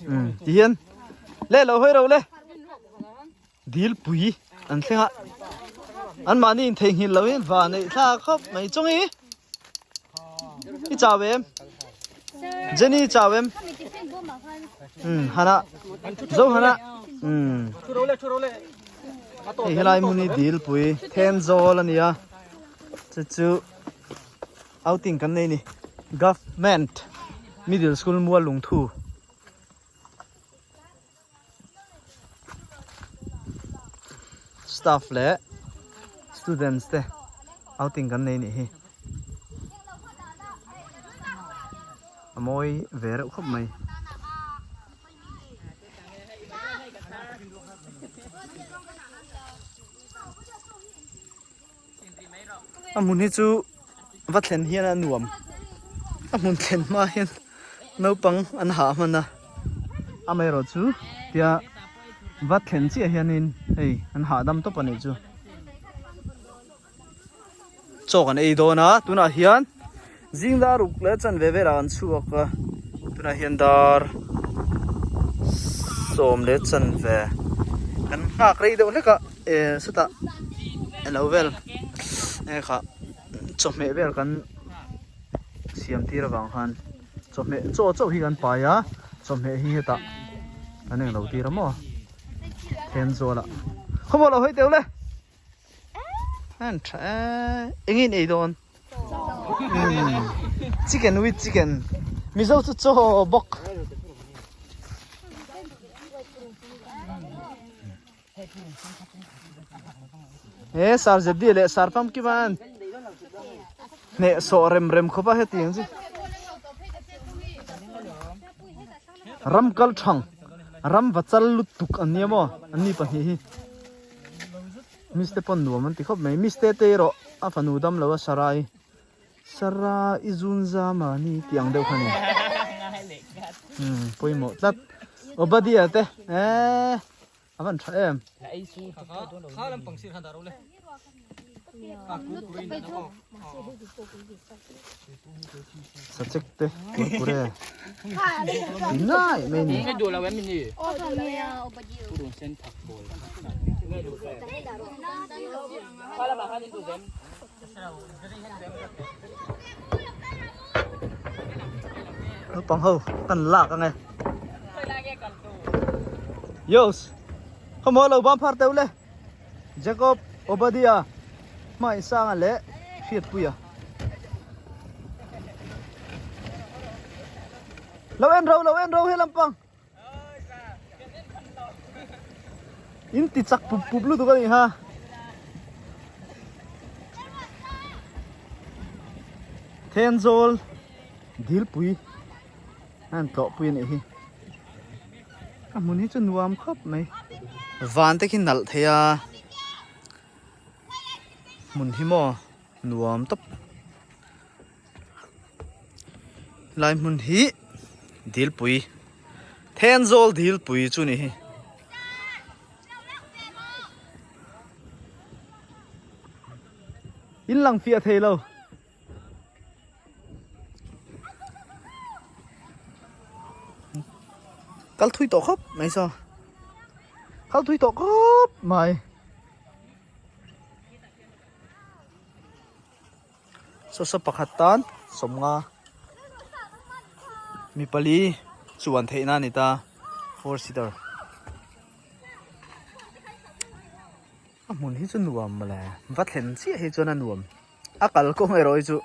Um ti hian le lo hawi ro le dil pui an thleng a an mahni in theihnghilh lo in van neih thla khawp mai chung i i chau em Jenny chau em um hana zo hana um hei helai hmun hi dil pui Thenzawl a nia chu chu outing kan nei a ni government middle school mual lungthu. Staff leh students te outing kan nei nih hi a mawi ve reuh khawp mai. A hmun hi chu va thlen hian a nuam a hmun thlen hma hian naupang an hah hman a amaherawh chu tia va thlen chiah hianin hei an hahdam tawp a nih chu chaw kan ei dawn a tunah hian zing dar ruk leh chanve velah an chhuak a tunah hian dar sawm leh chanve kan nghak rei deuh hlek a eh sawtah elo vel enge kha chawhmeh vel kan siam tir avang khan chawhmeh chaw chauh hi kan pai a chawhmeh hi hetah kan englo tir a maw Thenzawl ah khawmual lo hawi teuh le. An tha e eng in ei dawn chicken with chicken mizo chu chaw bawk he sar zedi leh sar pam ki van hneh sawh rem rem khawp a hetiang chu ram kal thang ram va chal lutuk an nia maw an ni pahnih hi. Miss te pawn nuam an ti khawp mai miss te te erawh a fanu dam lo a sarai sarai zun zam a ni tih ang deuh kha ni umm pawimawh tlat Obadia te eee a van tha em. Sachek te kurkure ti ngai mai ni. Naupang ho kan lak ange. Yos. Khawmaw lo bam phar teuh le. Jacob, Obadiah, Hmaisanga leh Hriatpuia. Lo en ro, lo en ro he lampang. In ti chak pup pup lutuk a nih kha. Thenzawl Dilpui a han tlawhpui a nih hi. A hmun hi chu nuam khawp mai. Van te khi nalh thei a hmun hi maw nuam tawp. Helai hmun hi dilpui Thenzawl dilpui chu ni hi. In lang fiah thei lo. Kal thui tawh khawp mai saw kal thui tawh khawp mai saw saw pakhat tan sawmnga mi pali chuan theihna a ni ta four seater. A hmun hi chu nuam mawle va thlen chiah hi chuan a nuam a kalkawng erawh hi chu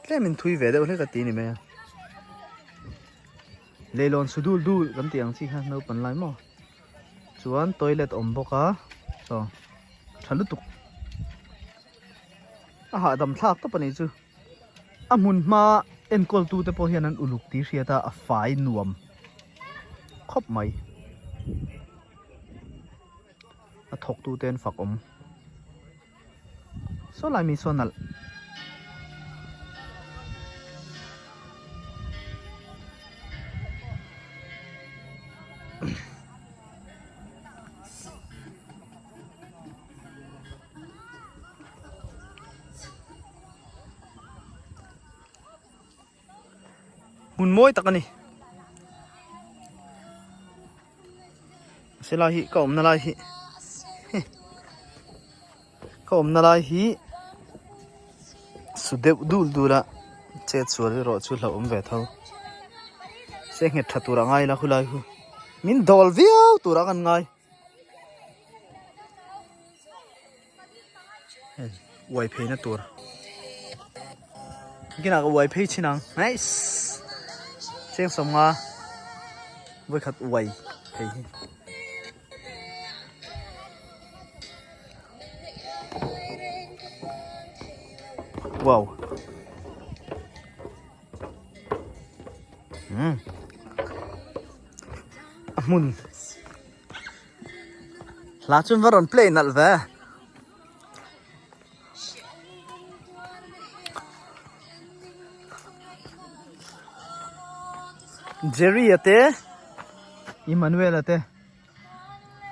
tlem in thui ve deuh hlek a ti ni mai a leilawn su dul dul kan tih ang chi kha naupang lai maw chuan toilet awm bawk a chaw tha lutuk a hahdam thlak tawp a nih chu a hmun hma enkawl tu te pawh hian an uluk tih hriat a a fai nuam khawp mai. A thawk tu te an fak awm. Saw lai mi saw nalh. Hmun mawi tak a ni. Helai hi ka awmna lai hi ka awmna lai hi su deuh dul dul a chet sual erawh chu hlauhawm ve tho se nghet tha tur a ngai la khulai khu min dawl viau tur a kan ngai. Uai phei na tur kinah ka uai phei chin ang nice cheng sawmnga vawikhat uai phei hi. Wow. Hmm. A hmun. Hla chuan va rawn play nalh ve. Jerry a te Emmanuel a te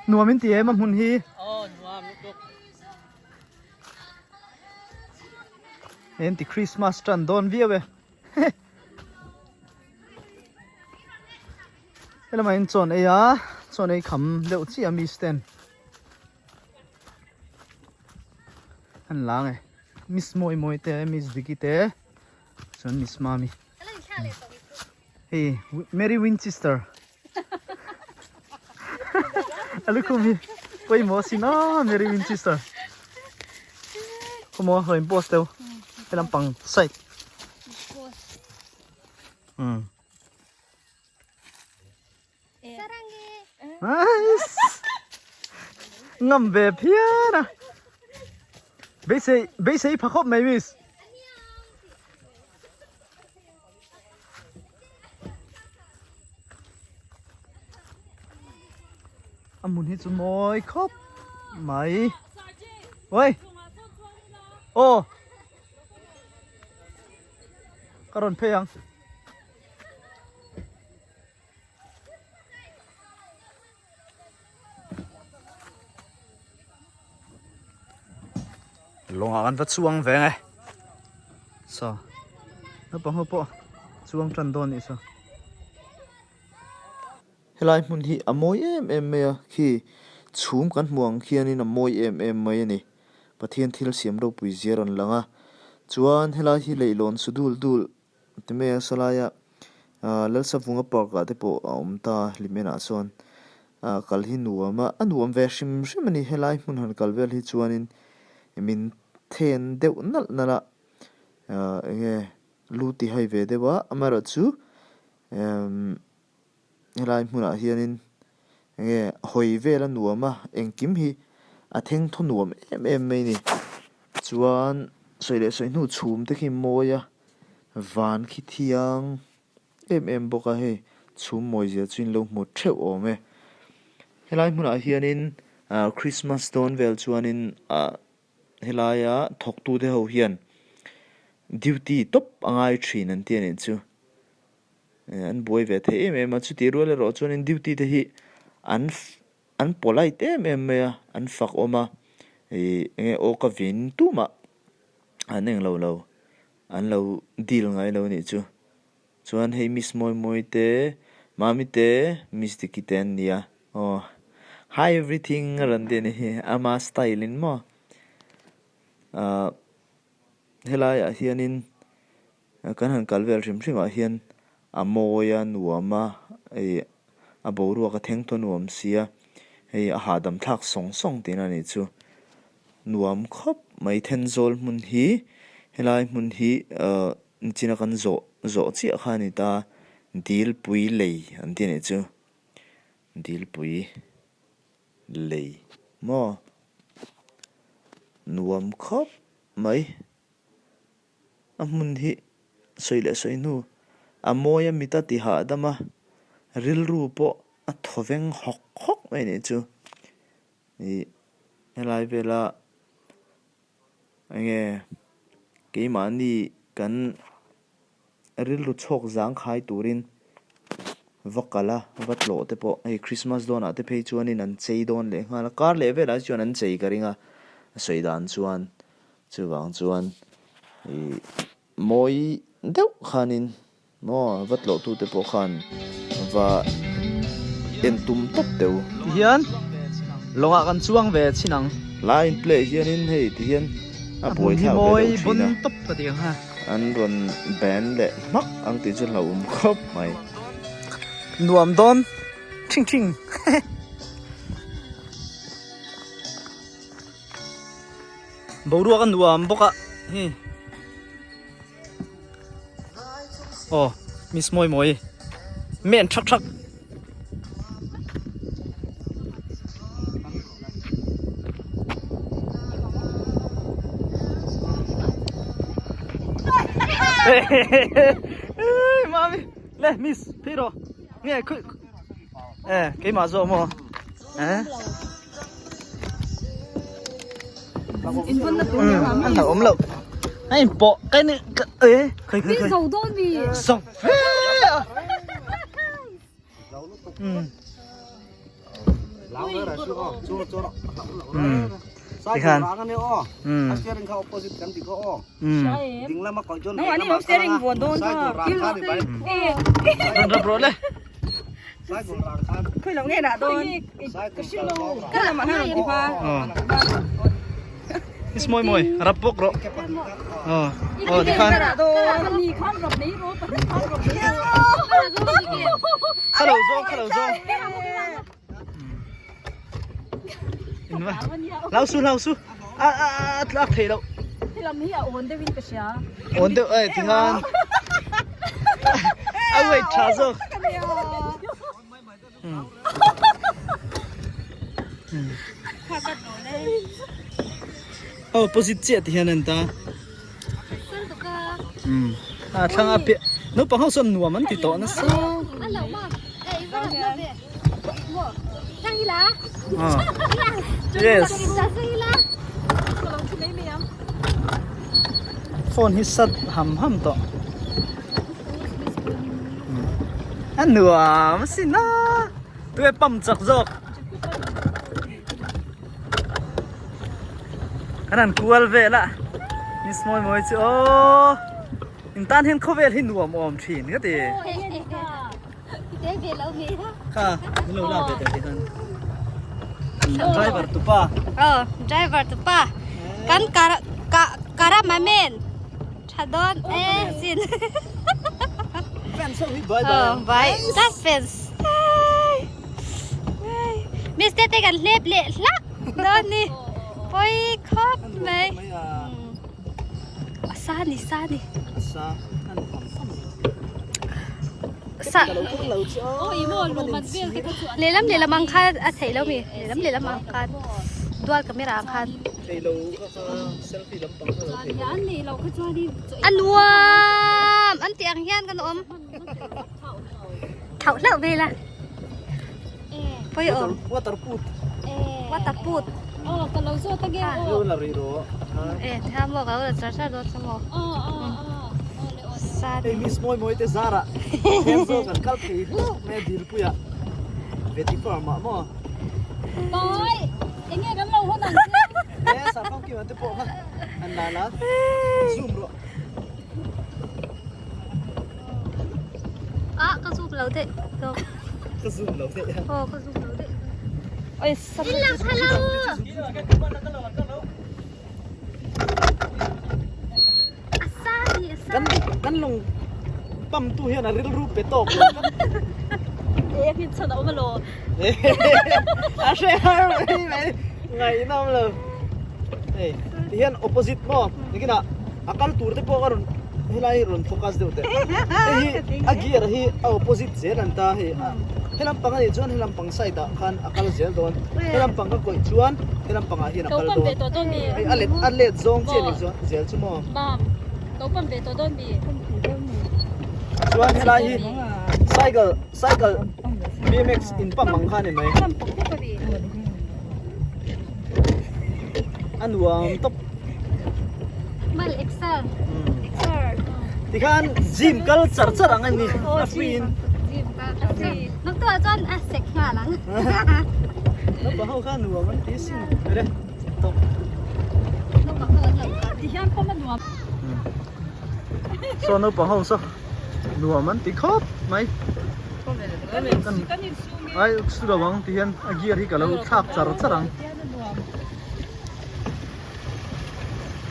nuam in ti em a hmun hi. Aw nuam lutuk. En ti Christmas tan dawn viau e. Helama in chawn ei a, chawn ei kham deuh chiah a mi stand. An lang e. Miss Mawi Mawi te, Miss Diki te, chuan Miss Mami. Hei Mary Winchester. A lukhum hi pawimawh asin a Mary Winchester. Khawmaw rawn post deuh helam pang side. Umm. Ngam ve phian a. Beisei beisei pha khawp mai miss. A hmun hi chu mawi khawp mai. Oi. Aw. Ka rawn phei ang. Lawngah kan va chuang ve nge saw naupang ho pawh chuang tan dawn anih saw. Helai hmun hi a mawi em em mai a, khi chhum kan hmuh ang khianin a mawi em em mai a ni. Pathian thil siam ropui zia rawn lang a, chuan helai hi leihlawn su dul dul Ti mai a sawlaia Lalsavunga park ah te pawh a awm ta Hlimenah chuan kal hi nuam a, a nuam ve hrim hrim a ni helai hmun han kal vel hi chuanin min then deuh nalh nalh a eng nge lu ti hai ve deuh a amaherawhchu Helai hmunah hianin enge hawi vel a nuam a, engkim hi a theng thaw nuam em em mai a ni. Chuan sawi leh sawi hnu chhum te khi mawi a, van khi thiang em em bawk a hei chhum mawi zia chu in lo hmu theuh awm e. Helai hmunah hianin ah Christmas dawn vel chuanin ah helaia thawktute ho hian duty tawp a ngai thin an ti a nih chu. An buai ve thei em em a, chutih rual erawh chuanin duty te hi an an polite em em mai a, an fak awm a, ih eng nge aw ka vin tumah an eng lo lo, an lo deal ngai lo anih chu. Chuan hei Miss Mawi Mawi te, Mami te, Miss Diki te an nia, aw hi everything a rawn ti a ni hi, ama style in maw. Ahh helaiah hianin Kan han kal vel hrim hrim ah hian a mawi a nuam a ih a boruak a theng thaw nuam sia hei a hahdam thlak sawng sawng tihna a nih chu nuam khawp mai Thenzawl hmun hi helai hmun hi ahh nichina kan zawh zawh chiah kha a ni ta Dilpui lei an ti a nih chu Dilpui lei maw nuam khawp mai. A hmun hi sawi leh sawi hnu a mawi a mit a ti hahdam a, rilru pawh a thaw veng hawk hawk mai a nih chu. Ih helai vela eng nge keimahni kan rilru chhawk zang khai turin va kal a, va tlawh te pawh hei Christmas dawnah te phei chuanin an chei dawn leh nghal a, kar leh velah chuan an chei ka ring a, a sawi dan chuan. Chuvang chuan ih mawi deuh khanin maw va tlawhtute pawh khan va en tum tawp teh u. Tihian lawngah kan chuang ve chin ang. Line play hianin hei tihian a buaithlak ve deuh thin a. An rawn ban leh hmak ang tih chu hlauhawm khawp mai. Nuam dawn thing thing. Boruak a nuam bawk a hi. Aw miss mawi mawi men thak thak. Mami le miss phei rawh nge khawi e keimah zawk maw eh. An hlauhawm loh a in pawh ka ni ka e khawi khawi khawi zo dawn mi zo ve a tikhan um rap rawh le Miss Moi Moi rap bawk rawh aw aw tikhan khalo zawng khalo zawng lau su lau su a a a tlak thei loh awn deuh ai tikhan a wait tha zawk Opposite chiah ti hian an ta a thlang a piah naupang ho chuan nuam an ti tawh nasa yes phone hi sat ham ham tawh. A nuam a sin a tui a pump chak zawk kan han kual vel a miss mawi mawi chu aw in tan hian khawvel hi nuam awm thin ka ti kha min lo la ve teh tikhan driver tupa aw driver tupa kan kar ka karamamen Tha dawn e sin. Fans ho hi bai bai. Oh, bai. Tak fans. Miss te te kan hlep leh hlak dawn ni. Poi khawp mai. A sa ni sa ni. Sa an pham pham. Sa. Lehlam lehlam ang kha a theih lo mi. Lehlam lehlam ang khan dual camera ang khan. A nuam an tih ang hian kan awm thauh hlauh vel a pawi awm water put water put e thla maw ka lo la char char dawn chu maw hei miss mawi mawi te zar ah Thenzawl kan kal thei hlauh mai a dilpui ah veti farm ah maw Enge kan lo hawn ang che. Eh, sa phong kim te pawh kha an la la. Zoom rawh. Ah, ka zoom lo deh. Ka zoom lo deh. Oh, ka zoom lo deh. Oi, sa. Ilang hello. Asani, asani. Kan kan long pam tu hian a rilru pe tawk lo. Eh, hin chan awm alo. A hre har mai mai ngaihnawm lo. Hei, ti hian opposite maw? Nikinah a kal tur te pawh ka rawn helai hi rawn focus deuh teh. Hei hi a gear hi a opposite zel an ta hei. Helam pang anih chuan helam pang side ah khan a kal zel dawn. Helam pang ka kawih chuan helam pangah hian a kal dawn. Hei a let a let zawng chiah anih chuan zel chu maw. Chuan helai hi cycle cycle BMX in pump ang kha a ni mai. A nuam tawp. Mal exer. Exer. Tikhan gym kal char char ang a ni a free in. Gym kal a free. Nang tu ah chuan a sek nghal ang. Naupang ho kha nuam an ti sin ber e. Tawp. Naupang ho an lo kal. Ti hian pawm a nuam. Saw naupang ho saw nuam an ti khawp mai. Kan insum e. Ai su lo ang ti hian a gear hi ka lo thlak char char ang.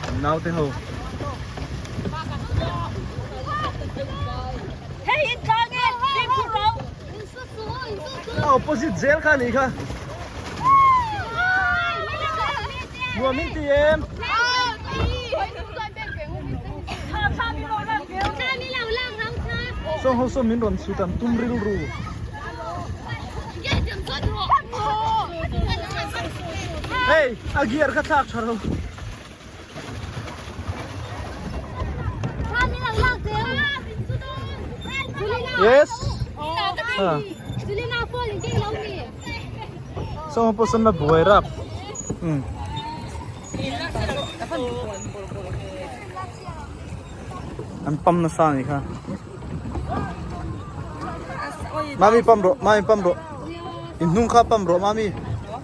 An naute ho. A opposite zel kha anih kha. Nuam in ti em? Sawng ho saw min rawn chhut an tum rilru. Hei a gear kha thlak tha lo. Yes. Sawng ho pawh sawn la buai rap. Um. An pam nasa a nih kha. Mami pam rawh, mami pam rawh. In hnung kha pam rawh mami.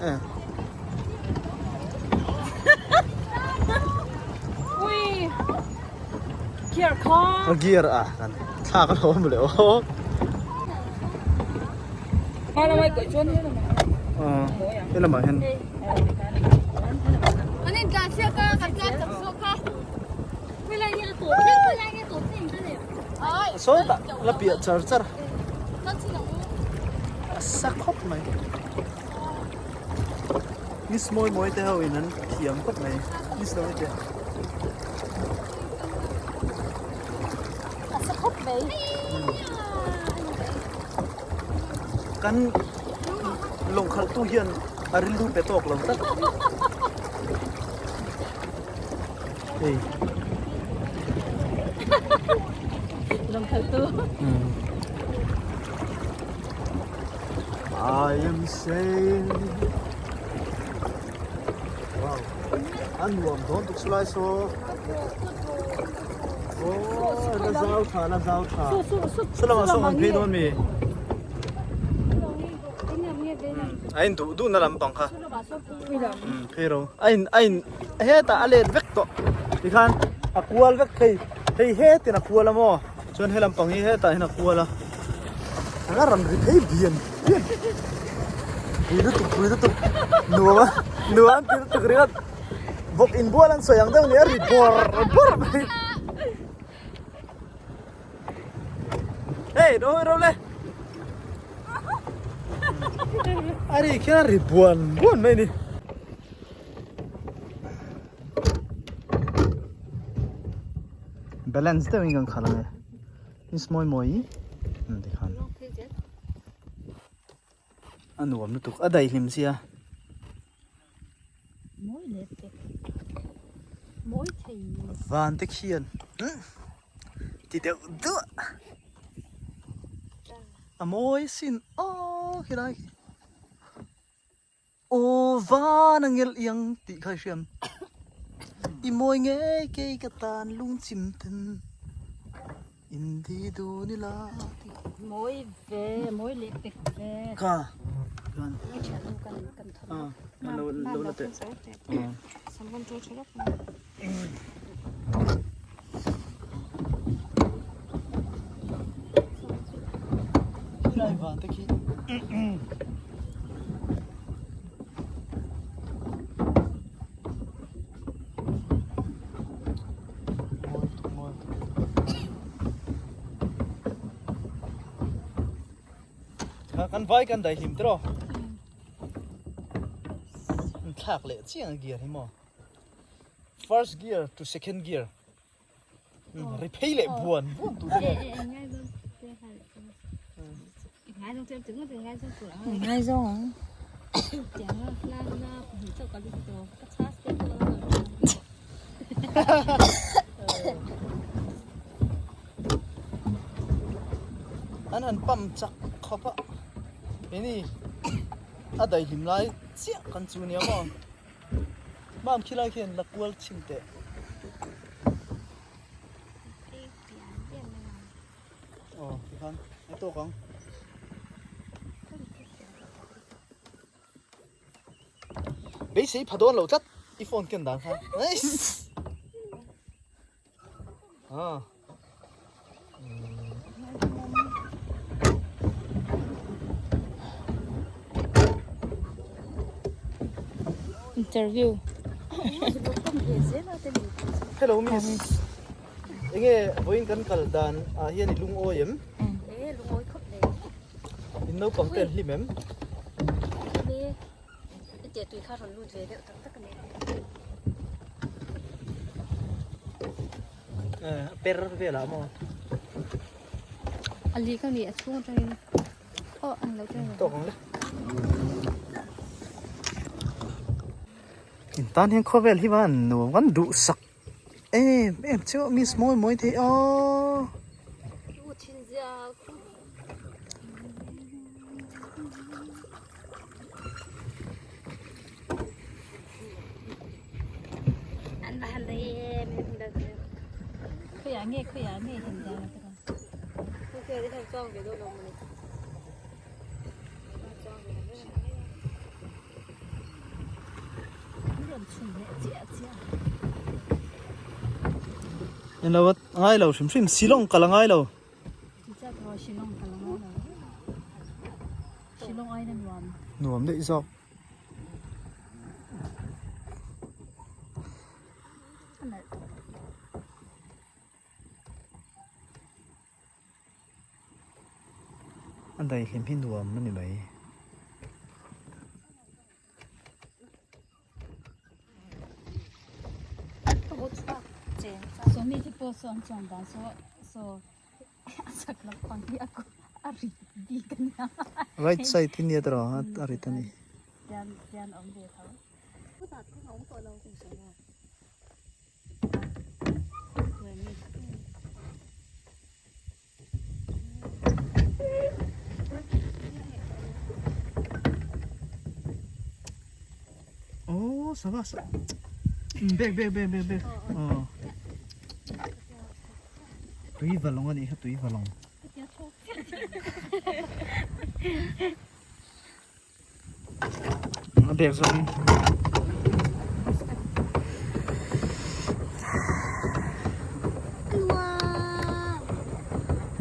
Eh. Ui. Gear kha. A gear a kan thla ka lo mule o. He lamah hian. Sawtah la piah char char a sa khawp mai miss mawi mawi te ho in an thiam khawp mai miss lo te a sa khawp mai. Kan lawng khalh tu hian a rilru pe tawk lo tlat. Hei. Lawng khalh tu. I am safe. Wow. An nuam dawn tuk sulai so. Oh, la zau tha, la zau tha. Salama saw an phei dawn mi. A in duh duh na lampang kha. Phei ro. A in a in hetah a let vek tawh. Tikhan a kual vek thei. Hei hetin a kual a maw? Chuan he lampang hi hetah hian a kual a. A rawn ri phei bian bian. Pui lutuk pui lutuk. Nuam a nuam an ti lutuk ringawt. Vawk inbual an sawi ang deuh ni a ri bawr bawr mai. Hey, do ro le. A ri khian a ri buan buan mai ni. Balance deuh in kan khalh ang e. Miss mawi mawi tikhan. A nuam lutuk a daihlim sia. Mawi leh pek. Mawi thei. Van te khian ti deuh duah. A mawi sin aw khilai khi. Aw van a ngelh iang tih kha i hriam. I mawi ngei kei ka tan lungchim ten in di dun ila tih. Mawi ve, mawi leh pek ve. Kha. Chuan. I thian nu kan kan thawn. Ah, lo lo la teh. Sam kan tul tha lawk. Khilai van te khi. Kan vai kan dai hlim tiraw. Thlak leh chiang gear hi maw. First gear to second gear. Ri phei leh buan buan tu te. Ngai zawng. An han pump chak khawp a. Keini a daihlim lai chiah kan chu nia maw. Mam khilai khian la kual chhin teh. Aw tikhan a tawk ang. Beisei pha dawn lo tlat i phone ken dan kha. Eiss. Ah. Interview. Hello miss. Enge vawiin kan kal dan ah hian i lungawi em? E lungawi khawp mai. In naupang te an hlim em? Hlim e. Hetiang tui kha rawn lut ve deuh tak tak a ni. A per velah maw? A li ka ni a chhung atangin aw an lo teng. Tawk ang le. In tan hian khawvel hi va an nuam kan duh sak em em chu miss mawi mawi thei aw. U thin zia khu. Englo a ngai lo hrim hrim Shillong kal a ngai lo. Nuam daih zawk. A daihlim hi nuam a ni mai. Right side hi nia tawh a a rit a ni. Oh, sava sa. Bek bek bek bek bek. Oh. Tui valong ani kha tui valong. A bek zawk in.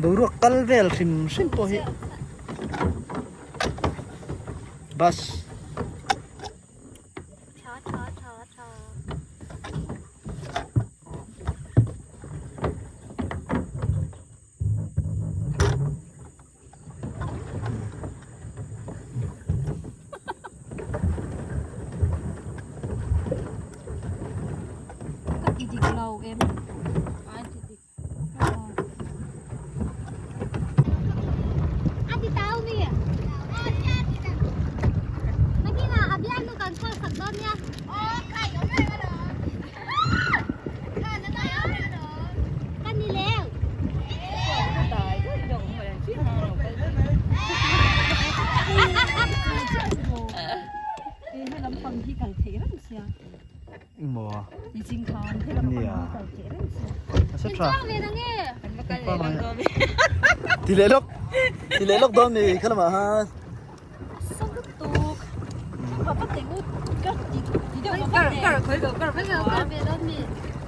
Boruak kal vel hrim hrim pawh hi bus. Ka ti dik lo em? Ai ti dik. A ti tau mi. Nakina a bian nu kan call sak dawn nia. Ka ni leu. Ti leh lawk ti leh lawk dawn ni kha lamah khan.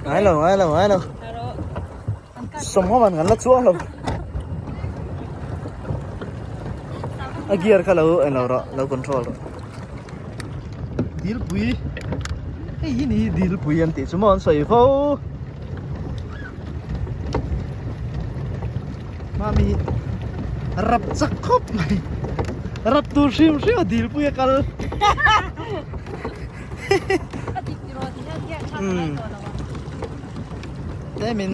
Ngai lo ngai lo ngai lo sawm ho man kan la chuang lo a gear kha lo englo rawh lo control rawh dilpui hei hi ni dilpui an tih chu maw an sawi fo Mami rap chak khawp mai rap tur hrim hrim a dilpui a kal Tlemin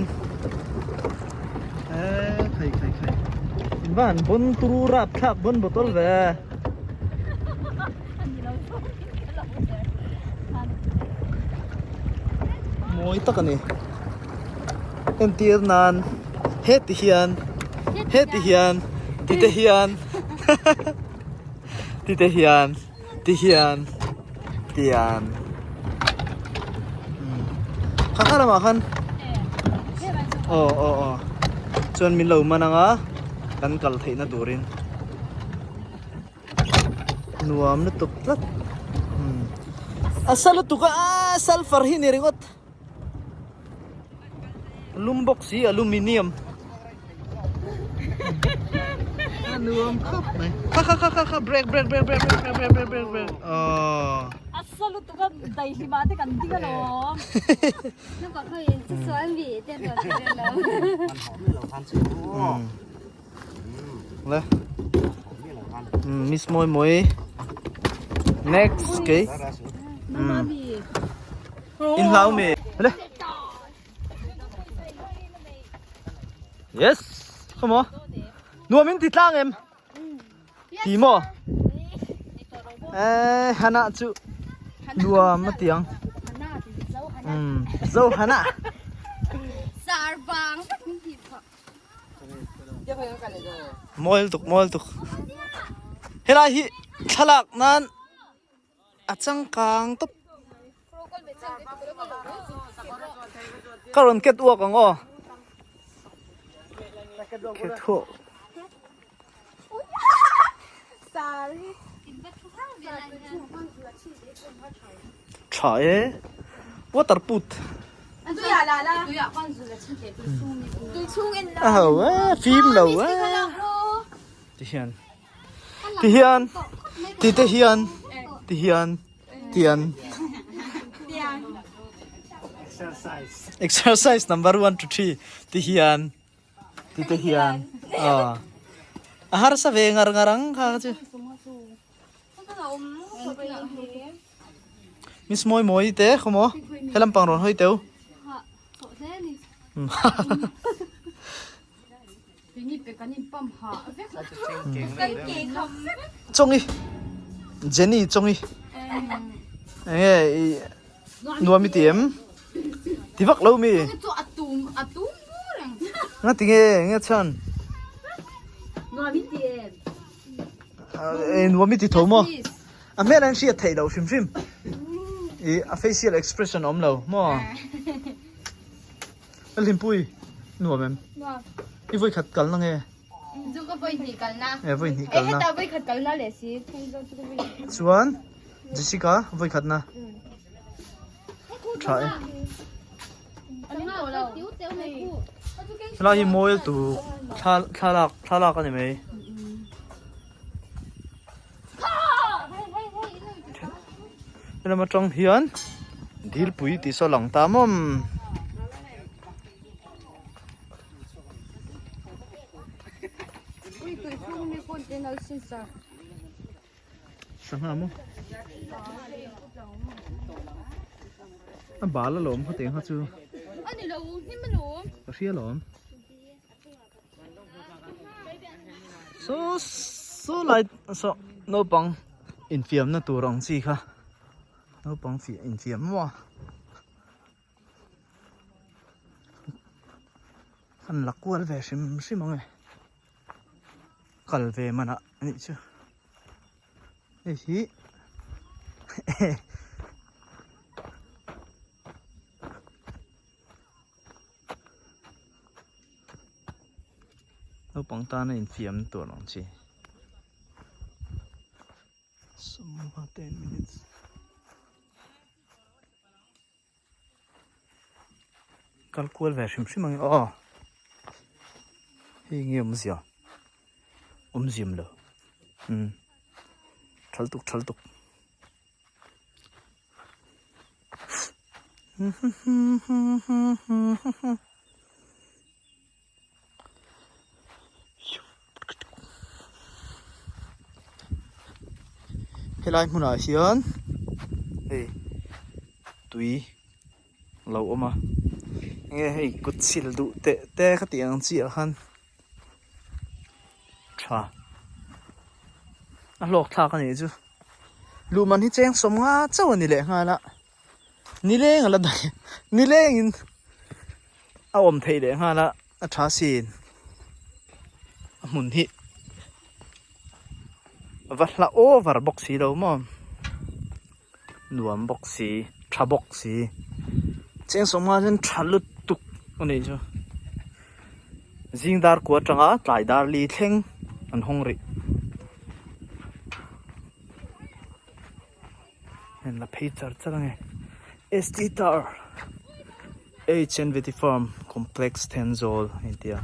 eh khai khai khai in va han bon turu rap thlak bon bottle ve Mawi tak a ni. Entir nan heti hian heti hian ti te hian ti te hian ti hian tian kha kha lamah khan aw aw aw chuan min lo man anga kan kal theihna turin. Nuam lutuk tlat a sa lutuk a sulphur hi ni ringawt lum bawk si aluminium. A nuam khawp mai. Kha kha kha kha kha break break break break break break break break break. Aww. A sa lutuk a daihlim ah te kan ding alawm. Le. Miss Moi Moi. Next kei. In hlau mi. Le. Yes. Come on. Nuam in ti tlang em. Ti maw? Eh, Hana chu nuam a tiang. Um, zo Hana. Sarvang. Mawi tuk, mawi tuk. Helai hi thlalak nan a changkang tawp. Ka rawn ket uak ang aw. Ket huak. Tha e. Water put. A ho e, fim lo e. Ti hian. Ti hian. Ti te hian. Ti hian. Tian. Exercise number 1 to 3. Ti hian. Ti te hian. Aw. A harsa ve ngar ngar ang kha chu. Miss Mawi Mawi te khaw maw helam pang rawn hawi teu. Chawngi Jenny chawngi enge i nuam i ti em ti vak lo mi nga ti nge nge chhan e nuam i ti tho maw a hmel an hriat theih loh hrim hrim i a facial expression a awm lo maw. Ka hlimpui nuam em? Nuam. I vawi khat kalna nge? Chu ka vawi hnih kalna. E vawi hnih kalna. E heta vawi khat kalna leh si. Chuan Jessica vawi khatna. Tha e. Helai hi mawi tu thla thlalak thlalak a ni mai. Helam atang hian dilpui tih saw lang ta mawm. Sangha maw? A bal alawm khawteng kha chu. Ka hria alawm. Saw saw lai saw naupang infiamna tur ang chi kha naupang fiah infiam maw an la kual ve hrim hrim ang e kal ve manah a nih chu hei hi Naupang tana infiam tur ang chi. Sawmnga 10 minutes. Kal kual ve hrim hrim ang e aw. Hei nge awmzia? Awmziam lo. Um. Thal tuk thal tuk. Helai hmunah hian hei tui lo awm a enge hei kut sil duh teh te ka tih ang chiah khan tha a hlawk thlak a nih chu. Luhman hi cheng sawmnga chauh a ni leh nghal a, nileng a la daih nilengin a awm theih leh nghal a, a tha sin a hmun hi va hla over bawk si lo maw nuam bawk si tha bawk si cheng sawmnga chuan tha lutuk a nih chu zing dar kua atanga tlai dar li thleng an hawng rih. En la phei char char ange ST Tower HNVT Farm Complex Thenzawl a inti a.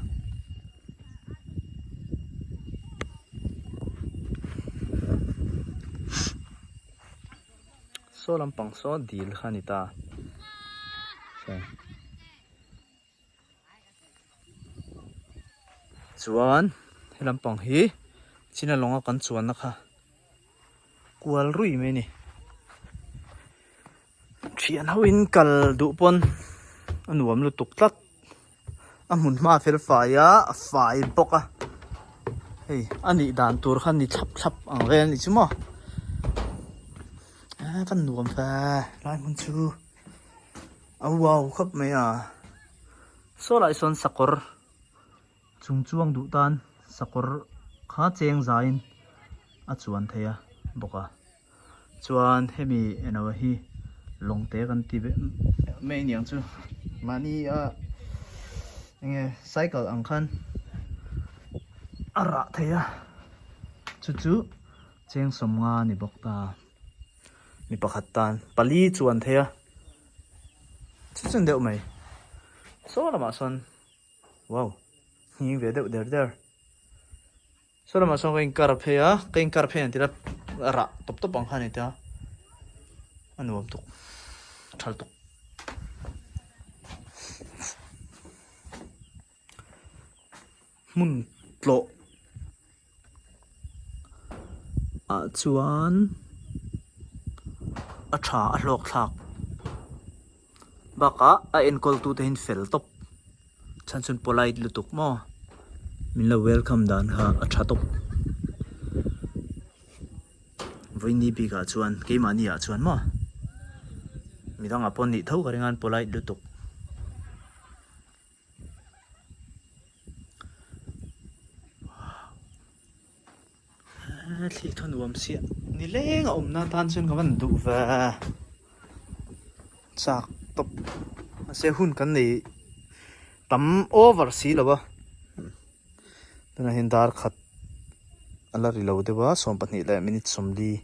Saw lampang saw dil kha a ni ta. Chuan he lampang hi china lawnga kan chuanna kha kual rui mai a ni. Thian ho in kal duh pawn a nuam lutuk tlat. A hmun hma fel fai a a fai bawk a hei a nih dan tur kha ni thlap thlap ang vel a nih chu maw a kan nuam ve lai hmun chu a uau khawp mai a saw lai sawn sakawr chung chuang duh tan sakawr kha cheng zaiin a chuan thei a bawk a. Chuan hemi eno hi lawng te kan ti mai aniang chu mahni a enge cycle ang khan a rah thei a chu chu cheng sawmnga a ni bawk ta mi pakhat tan pali chuan thei a chu chu deuh mai saw lamah sawn wow nghing ve deuh der der. Saw lamah sawn ka inkar phei a, ka inkar phei ang tila rah tawp tawp ang kha a ni ta, a nuam tuk, a thal tuk. Hmun tlawh ah chuan a tha a hlawk thlak bakah a enkawl tute hi an fel tawp. Chhan chhun polite lutuk maw min lo welcome dan kha a tha tawp vawiini bikah chuan keimahni ah chuan maw midangah pawh nih tho ka ring a an polite lutuk. Thli thaw nuam siah ni leng a awmna tan chuan ka van duh ve chak tawp mahse hun kan nei tam over si lo a tunah hian dar khat a la ri lo deuh a 12 leh minute 40.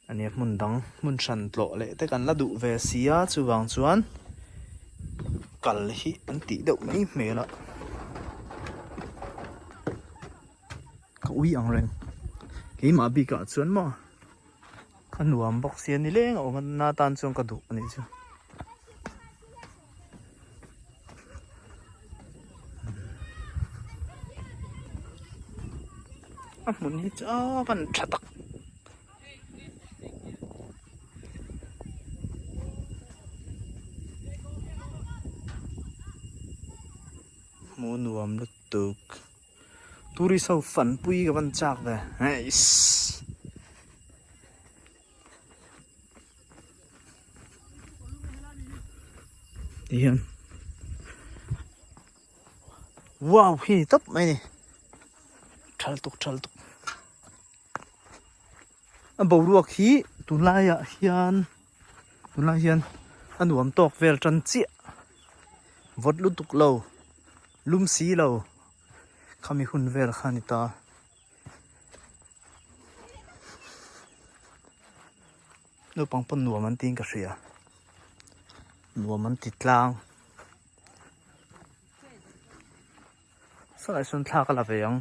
A nia hmun dang hmun hran tlawh leh te kan la duh ve si a chuvang chuan kal hi an tih deuh mai hmel a ka ui ang reng keimah bikah chuan maw a nuam bawk sia nileng a awm a na tan chuan ka duh a nih chu. A hmun hi chu a van tha tak. Hmuh nuam lutuk tourist ho fanpui ka van chak ve eiss. Ti hian wow hi ni tawp mai a ni thal tuk thal tuk a boruak hi tunlaiah hian tunlai hian a nuam tawk vel tan chiah vawt lutuk lo lum si lo khami hun vel kha a ni ta. Naupang pawn nuam an tiin ka hria nuam an ti tlang saw sawn thla ka la ve ang.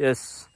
Yes.